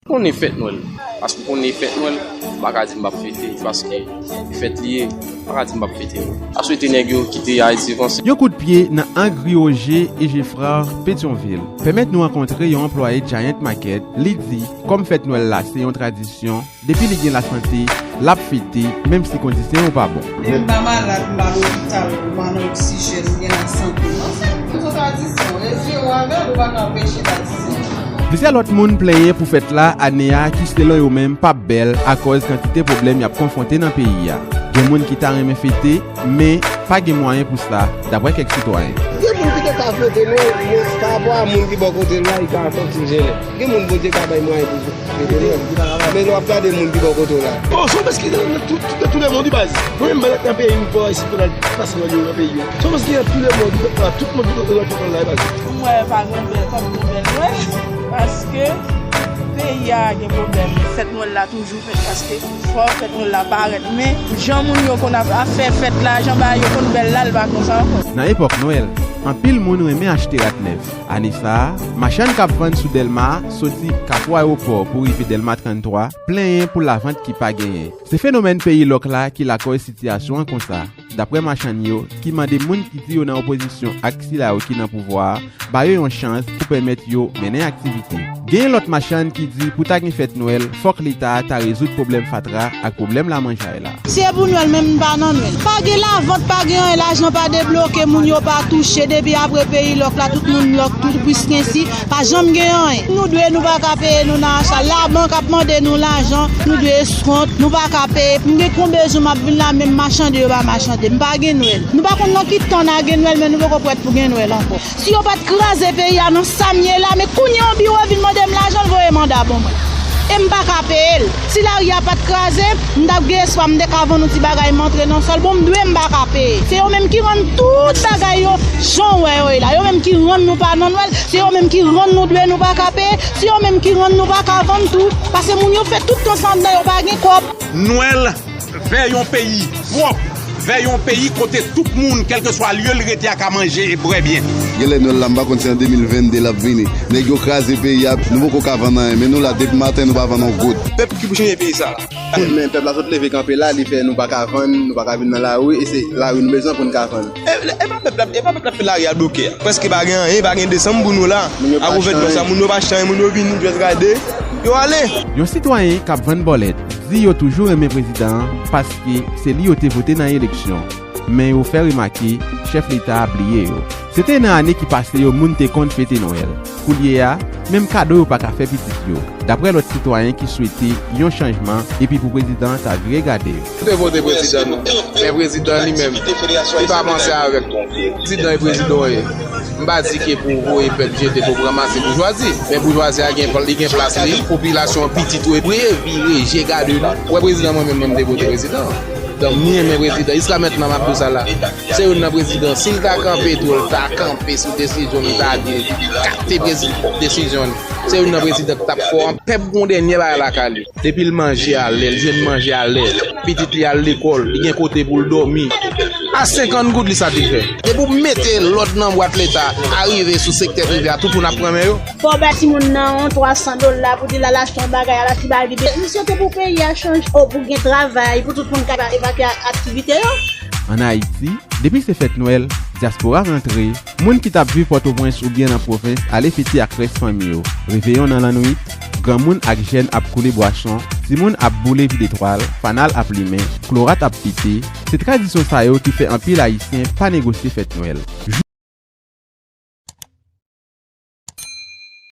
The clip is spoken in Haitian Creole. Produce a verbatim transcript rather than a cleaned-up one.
Konnen fèt Nwèl. Paske konnen fèt Nwèl, m pa ka di m p ap fete, paske fèt li ye, m pa ka di m p ap fete. M ap swete nèg yo kite Ayiti vanse. Yon kout pye nan Angry Roger e Geffrard, Petyonvil, pèmèt nou rankontre yon anplwaye Giant Market. Li di, kòm fèt Nwèl la se yon tradisyon, depi li gen lasante, l ap fete, menm si kondisyon yo pa bon. M pa malad, m pa lopital, m pa nan oksijèn, m gen lasante. An fèt, tout sa tradisyon, rezye w avè l, ou pa ka anpeche tradisyon. Plizyè lòt moun plenyen pou fèt la ane a ki selon yo menm p ap bèl akòz kantite pwoblèm y ap konfwonte nan peyi a. Gen moun ki ta renmen fete, men pa gen mwayen pou sa, daprè kèk sitwayen. Gen moun ki te ka fete, men, men pa rapò a moun ki bò kote l la, li ka santi l jennen. Gen moun Bondye ka bay mwayen pou fete Nwèl. Men lè w ap gade moun ki bò kote w la. Bon, se yon bèl ki nan, nan tout, tout, tout le monde, baz. Mwen menm, mwen nan peyi m, bò isit, mwen al pase Nwèl yo nan peyi yo. Se yon bèl ki nan tout le monde, nan tout moun ki konn Nwèl, ki konn la, baz. Pou mwen, pa gen bèl kòm gen bèl Nwèl, paske peyi a gen pwoblèm. Fèt Nwèl la toujou fèt, paske fò fèt Nwèl la parèt. Men, jan moun yo konn ap, ap fè fèt la, jan bagay yo konn bèl la, l pa konsa ankò. Nan epòk Nwèl, anpil moun renmen achte rad nèf. Ane sa a, machann k ap vann sou Dèlma, soti Kafou Ayewopò pou rive Dèlma tranntwa, plenyen pou lavant ki pa genyen. Se fenomèn peyi lòk la ki lakòz sitiyasyon an konsa, daprè machann yo, ki mande moun ki di yo nan opozisyon ak sila yo ki nan pouvwa a, ba yo yon chans pou pèmèt yo mennen aktivite. Genyen lòt machann ki di pou ta gen fèt Nwèl, fòk Leta a ta rezoud pwoblèm fatra ak pwoblèm lamanjay la. Si e pou Nwèl, menm m pa nan Nwèl. Pa gen lavant, pa gen anyen, lajan pa debloke, moun yo pa touche, depi apre peyi lòk la, tout moun lòk, tout briskensi, pa janm gen anyen. Nou dwe, nou pa ka peye, nou nan achal. Labank ap mande nou lajan, nou dwe eskont, nou pa ka peye. M gen konbezon m ap vin la, menm machande yo pa machande. M pa gen Nwèl. Nou pa konn nan ki tan n a gen Nwèl, men nou poko prèt pou gen Nwèl ankò. Si yo pa t kraze peyi a nan sa m ye la, men kounye a yon biwo vin mande m lajan, l voye manda ban mwen. E m pa ka peye l. Si lari a pa t kraze, m t ap gen espwa m te ka vann yon ti bagay m antre nan sòl. Bon, m dwe, m pa ka peye. Se yo menm ki rann tout bagay yo jan w wè yo ye la. Yo menm ki rann nou pa nan Nwèl. Se yo menm ki rann nou dwe, nou pa ka peye. Se yo menm ki rann nou pa ka vann tou. Paske moun yo fè tout tan sa anndan, yo pa gen kòb. Nwèl, vè yon peyi pwòp, vè yon peyi kote tout moun, kèlkeswa lye l rete a, ka manje e bwè byen. Genlè Nwèl la, m pa konn si an de mil venn de l ap vini. Nèg yo kraze peyi a, nou poko ka vann anyen, men nou la depi maten, nou pa vann yon goud. Pèp ki pou chanje peyi sa la. Men pèp la sot leve kanpe la, li fè nou pa ka vann, nou pa ka vin nan lari, e se lari nou bezwen pou n ka vann. E, e pa pèp la, e pa pèp la fè lari a bloke a. Prèske pa gen anyen, pa gen desanm pou nou la. Moun yo pa chanje. Akoz fèt sa, moun yo pa chanje, moun yo vini, jis gade, yo ale. Yon sitwayen k ap vann bòlèt di yo toujou renmen prezidan an paske se li yo te vote nan eleksyon. Men yo fè remake chèf Leta a bliye yo. Se te nan ane ki pase yo moun te konn fete Nwèl. Koulye a, menm kado yo pa ka fè pitit yo. Daprè lòt sitwayen ki swete yon chanjman epi pou prezidan an ta vire gade yo. Nou te vote prezidan nou. Men prezidan li menm, li pa panse avèk nou. Prezidan e prezidan w ye. M pa di ke pou voye pèp jete, pou ranmase boujwazi. Men boujwazi a gen, li gen plas li. Popilasyon an pitit ou e vire, vire je gade nou. Ou wè prezidan mwen menm, mwen m te vote prezidan. Donk m renmen prezidan. Jiska mentnan m ap di w sa la. Se youn nan prezidan, si l ta kanpe tou, l ta kanpe sou desizyon l, m ta di l, akte prezi-, desizyon l. Se youn nan prezidan k t ap fè w an pèp gon dènye bagay lakay li. Depi l manje alè, l jwenn manje alè, pitit li al lekòl, li gen kote pou l dòmi. A senkant goud li satisfè. Depi w mete lòd nan bwat Leta a rive sou sektè prive a, tout moun ap pran men yo. Fò w bay timoun nan yon twa san dola pou di l al achte yon bagay, al achte bagay vide. M swete pou peyi a chanje, o, pou gen travay, pou tout moun ka evakye aktivite yo. Ann Ayiti, depi se fèt Nwèl, dyaspora rantre, moun ki t ap viv Pòtoprens oubyen nan pwovens ale fete ak rès fanmi yo. Reveyon nan lannwit, granmoun ak jèn ap koule bwason, timoun ap boule vide twal, fanal ap limen, klorat ap pete. Se tradisyon sa yo ki fè anpil Ayisyen pa negosye fèt Nwèl.